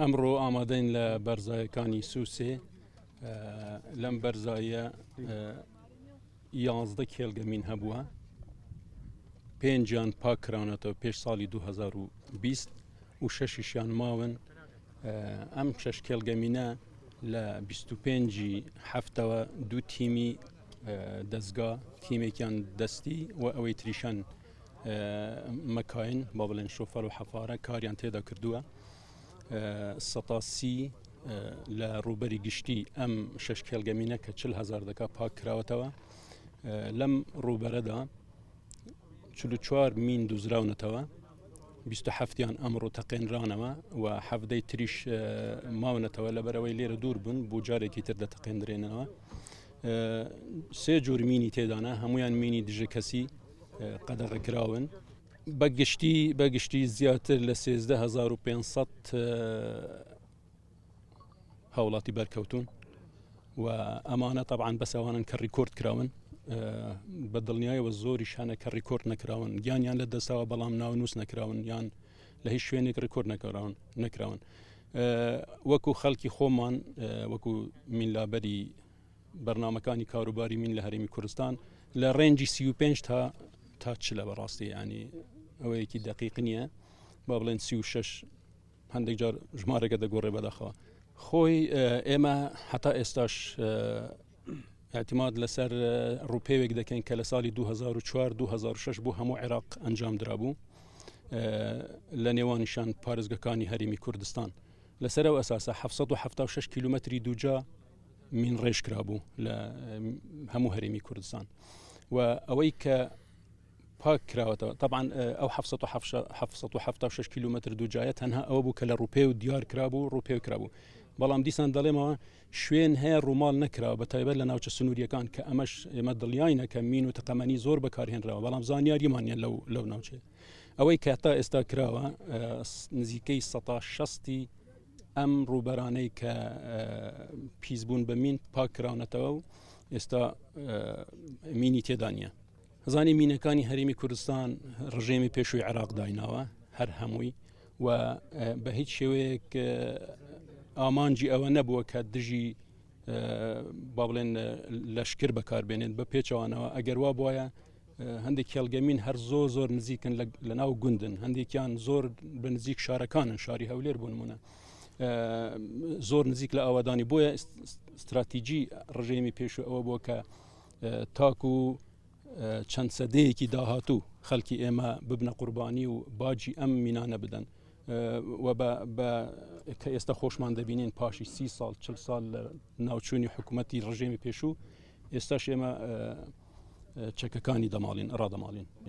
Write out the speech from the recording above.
ئەمڕۆ ئامادەین لە بەرزایەکانی سوسێ لەم بەرزاییە یازدە کێڵگە مین هەبووە پێنجیان پاک کراونەتەوە پێش ساڵی 2020 و شەشیشیان ماون ئەم شەش کێڵگە مینە لە 25 هەفتەوە دوو تیمی دەستگا تیمێکیان دەستی و ئەوەی تریشان مەکاین با بڵێن شۆفەر و حەفارە کاریان تێدا کردووە سەتا سی لە ڕووبەری گشتی ئەم شەش کێڵگەمینە کە چل هزار دەکا پاک کراوەتەوە لەم ڕووبەرەدا چوار مین دوزراونەتەوە 27یان ئەمڕۆ تەقێنرانەوە و حەفدەی تریش ماونەتەوە لەبەرەوەی لێرە دوور بوون بۆ جارێکی تر دەتەقێندرێنەوە سێ جۆر مینی تێدانە هەمویان مینی دژە کەسی قەدەغە کراون بە گشتی بە گشتی زیاتر لە 13500 هاوڵاتی بەرکەوتون و ئەمانە طبعاان بەسەوانن کە ڕیکۆرد کراون بە دڵنیایەوە زۆریش هەنە کە ڕیکۆرد نەکراون گیانیان لە دەستاوە بەڵام ناونووس نەکراون یان لە هیچ شوێنێک ڕیکۆرد نەکراون نەکراون وەکو خەڵکی خۆمان وەکو مینلابەری بەرنامەکانی کاروباری مین لە هەرێمی کوردستان لە ڕێنجی 35 تا تا چلە بەڕاستی ینی ئەوەیەکی دقیق نییە با بڵێن 36 هەندێک جار ژمارەکە دەگۆڕێ بەداخەوە خۆی ئێمە هەتا ئێستاش اعتماد لەسەر ڕووپێوێک دەکەین کە لە ساڵی 2004 2006 بۆ هەموو عێراق ئەنجام درابوو لە نێوانیشان پارێزگەکانی هەرێمی کوردستان لەسەر ئەو ئەساسە 776 کیلومتری دووجا مین ڕێژ کرابوو لە هەموو هەرێمی کوردستان و ئەوەی کە پاک کراوەتەوە طبعا ئەو 776 کیلومتر دووجایە تەنها ئەوە بوو کە لە ڕوپێ و دیار کرابوو ڕوپێ کرابوو بەڵام دیسان دەڵێمەوە شوێن هەیە ڕووماڵ نەکراوە بە تایبەت لە ناوچە سنووریەکان کە ئەمەش ئێمە دڵنیاینە کە مین و تەقەمەنی زۆر بەکارهێنراوە بەڵام زانیاریمانە لەو لەو ناوچەیە ئەوەی کە تا ئێستا کراوە نزیکەی سەتا شەستی ئەم ڕووبەرانەی کە پیس بوون بە مین پاک کراونەتەوە و ئێستا مینی تێدا نییە زانی مینەکانی هەرێمی کوردستان ڕژێمی پێشووی عێراق دایناوە هەر هەمووی و بە هیچ شێوەیەک ئامانجی ئەوە نەبووە کە دژی با بڵێن لەشکر بەکاربێنێت بە پێچەوانەوە ئەگەر وا بواە هەندێک کێڵگەمین هەر زۆر زۆر نزیکن لە ناو گوندن هەندێکیان زۆر بە نزیک شارەکانن شاری هەولێر بوون نمونە زۆر نزیک لە ئاوادانی بۆیە استراتیجی ڕژێمی پێشوو ئەوە بووە کە تاکو چەند سەدەیەکی داهاتوو خەڵکی ئێمە ببنە قوربانی و باجی ئەم مینانە بدەن و کە ئێستا خۆشمان دەبینین پاشی سی ساڵ چل ساڵ لە ناوچوونی حکوومەتی ڕژێمی پێشوو ئێستاش ئێمە چەکەکانی دەماڵین ڕادەماڵین.